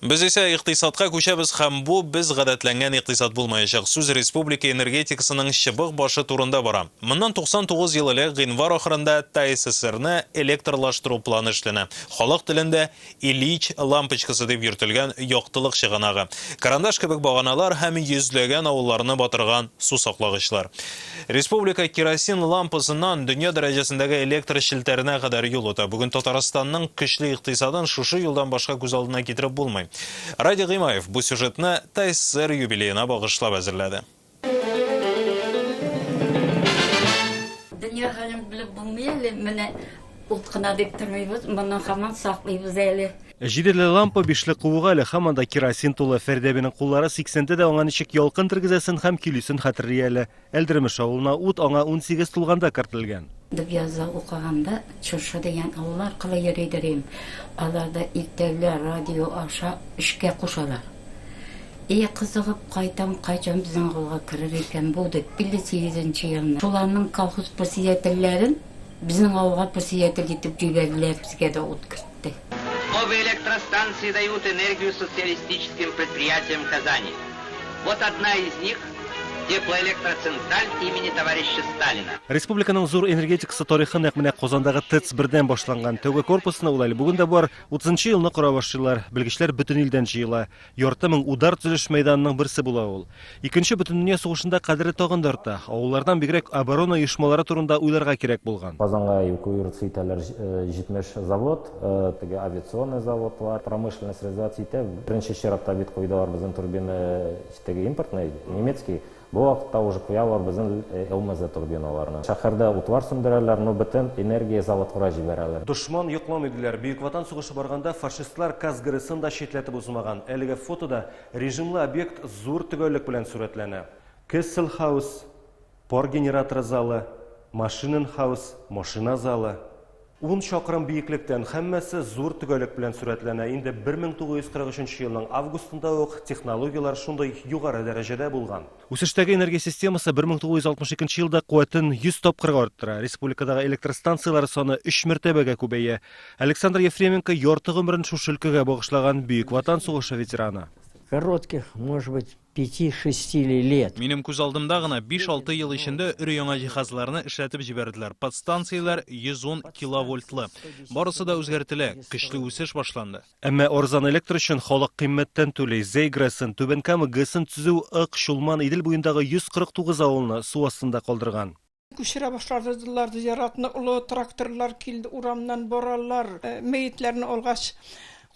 Без исә икътисадка күчәбез һәм бу без гадәтләнгән икътисад булмаячак. Сүз республика энергетикасының чыбык башы турында бара. Моннан 99 ел элек гыйнвар ахырында ТАССРны электрлаштыру планы эшләнә. Халык телендә Ильич лампочкасы дип йөртелгән яктылык чыганагы. Карандаш кебек баганалар һәм йөзләгән авылларны батырган су саклагычлар. Республика керосин лампасыннан дөнья дәрәҗәсендәге электр челтәренә кадәр юл үтә. Бүген Татарстанның көчле икътисадын шушы юлдан башка күз алдына китереп булмый. Радий Гыймаев бу сюжетны ТАССР юбилеена багышлап әзерләде. Дөнья хәлен белеп булмый әле, менә ут кына дип тормыйбыз, моны һаман саклыйбыз әле. Җиделе лампа бишле куыгы әле һаман да керосин тулы. Фәридә әбинең куллары сиксәндә дә аңа ничек ялкын тергезәсен һәм көйлисен хәтерли әле. Әлдермеш авылына ут аңа 18 тулганда кертелгән. Дөбъязда укыганда Чыршы дигән авыл аркылы йөридер идем. Аларда иртәүлә радио аша эшкә кушалар. И кызыгып кайтам, кайчан безнең авылга керер икән бу дип, 58 нче елны. Шуларның колхоз председательләрен безнең авылга председатель итеп җибәрделәр, безгә дә ут кертте. Новые электростанции дают энергию социалистическим предприятиям Казани. Вот одна из них теплоэлектроцентраль имени товарища Сталина. Республиканың зур энергетикасы тарихы нәкъ менә Казандагы ТЭЦ бердән башланган. Тәүге корпусны ул әле бүген дә бар. 30 нчы елны кора башлыйлар. Белгечләр бөтен илдән җыела. Ярты мең удар төзелеш мәйданының берсе була ул. Икенче бөтендөнья сугышында кадере тагын да арта. Авыллардан бигрәк оборона оешмалары турында уйларга кирәк булган. Казанга эвакуироваться итәләр 70 завод, теге авиационный заводлар, промышленность развиваться итә. Беренче чиратта бит куйдылар безнең турбина теге импортный, немецкий. Бу вакытта уже куялар безнең ЛМЗ турбиналарны. Шәһәрдә утлар сүндерәләр, но бөтен энергия заводларга җибәрәләр. Дошман йокламый, диләр. Бөек Ватан сугышы барганда фашистлар КАЗ-ГРЭСын да читләтеп узмаган. Әлеге фотода Режимлы объект зур төгәллек белән сурәтләнә. Кессельхаус, пар генераторы залы, Машиненхаус, машина залы. Ун чакрым биеклектән һәммәсе зур төгәллек белән сурәтләнә. Инде 1943 нче елның августында ук технологияләр шундый югары дәрәҗәдә булган. Үсештәге энергия системасы 1962 елда куәтен 100 тапкырга арттыра. Республикадагы электр станцияләре саны өч мәртәбәгә күбәя. Александр Ефременко ярты гомерен шушы өлкәгә багышлаган Бөек Ватан сугышы ветераны. Коротких, может быть, пяти-шести ли лет. Минем күз алдымда гына биш-алты ел эчендә өр-яңа җиһазларны эшләтеп җибәрделәр. Подстанцияләр 110 киловольтлы. Барысы да үзгәртелә, көчле үсеш башланды. Әмма арзан электр өчен халык кыйммәттән түли. Зәй ГРЭСын, Түбән Кама ГЭСын төзү Ык, Чулман, Идел буендагы 149 авылны су астында калдырган. Күчерә башладылар зиратны, олы тракторлар килде, урамнан баралар. Мәетләрне алгач,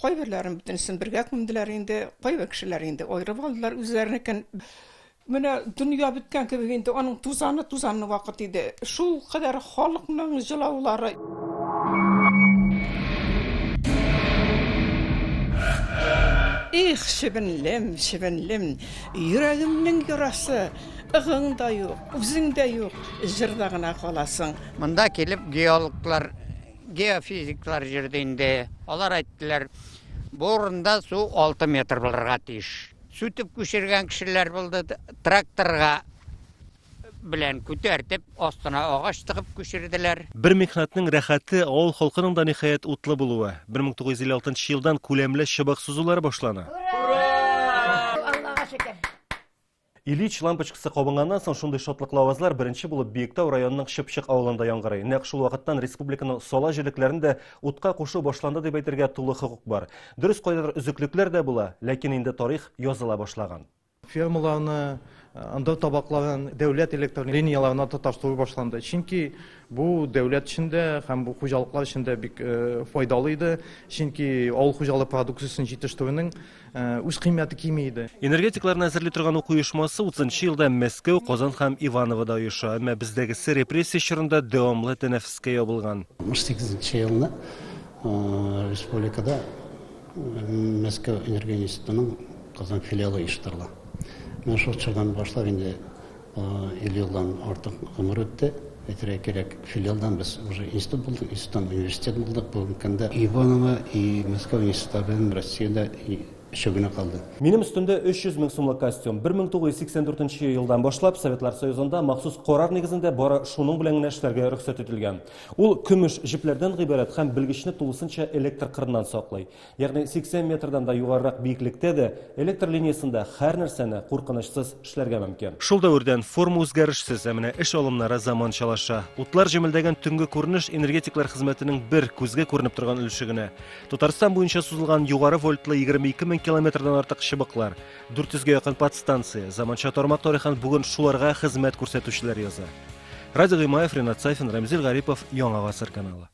кайберләрен бөтенесен бергә күмделәр инде, кайбер кешеләр инде аерып алдылар үзләренекен. Менә дөнья беткән кебек инде, аның тузаны тузанлы вакыт иде. Шул кадәр халыкның җылаулары. Их, чебенлем, чебенлем, йөрәгемнең ярасы. Ыгың да юк, үзең дә юк, җырда гына каласың. Монда килеп геологлар, геофизиклар йөрде инде. Алар әйттеләр, бу урында су 6 метр булырга тиеш. Сүтеп күчергән кешеләр булды, тракторга белән күтәртеп, астына агач тыгып күчерделәр. Бер михнәтнең рәхәте, авыл халкының да ниһаять утлы булуы. 1956 елдан күләмле чыбык сузулар башлана. Ура! Аллага шөкер! Ильич лампочкасы кабынганнан соң шундый шатлыклы авазлар беренче булып Биектау районының Чыпчык авылында яңгырый. Нәкъ шул вакыттан республиканың сала җирлекләрен дә утка кушу башланды дип әйтергә тулы хокук бар. Дөрес, кайдадыр өзеклекләр дә була, ләкин инде тарих языла башлаган. Фермаларны, ындыр табакларын дәүләт электр линияләренә тоташтыру башланды. Чөнки бу дәүләт өчен дә һәм бу хуҗалыклар өчен дә бик файдалы иде. Чөнки авыл хуҗалыгы продукциясен җитештерүнең Үз кыйммәте кими иде. Энергетикларны әзерли торган уку оешмасы 30 нчы елда Мәскәү, Казан һәм Ивановода оеша. Әмма бездәгесе репрессия чорында дәвамлы тәнәфескә ябылган. 68 нче елны республикада Мәскәү энергия институтының Казан филиалы оештырыла. Менә шул чордан башлап инде 50 елдан артык гомер үтте. Әйтергә кирәк, филиалдан без уже институт булдык, институттан университет булдык. Бүгенге көндә Иваново и Мәскәү институтлары белән Россиядә Өчәү генә калды. Минем өстемдә 300 мең сумлык костюм. 1984 нче елдан башлап Советлар Союзында махсус карар нигезендә бары шуның белән генә эшләргә рөхсәт ителгән. Ул көмеш җепләрдән гыйбарәт һәм белгечне тулысынча электр кырыннан саклый. Ягъни 80 метрдан да югарырак биеклектә дә электр линиясендә һәр нәрсәне куркынычсыз эшләргә мөмкин. Шул дәвердән форма үзгәрешсез, ә менә эш алымнары заманчалаша. Утлар җемелдәгән төнге күренеш энергетиклар хезмәтенең бер, күзгә күренеп торган өлеше генә. Татарстан буенча сузылган югары вольтлы 22 мең километрдан артык чыбыклар, 400 гә якын подстанция, заманча тармак тарихын бүген шуларга хезмәт күрсәтүчеләр яза. Радий Гыймаев, Ренат Сафин, Рәмзил Гарипов, Яңа гасыр каналы.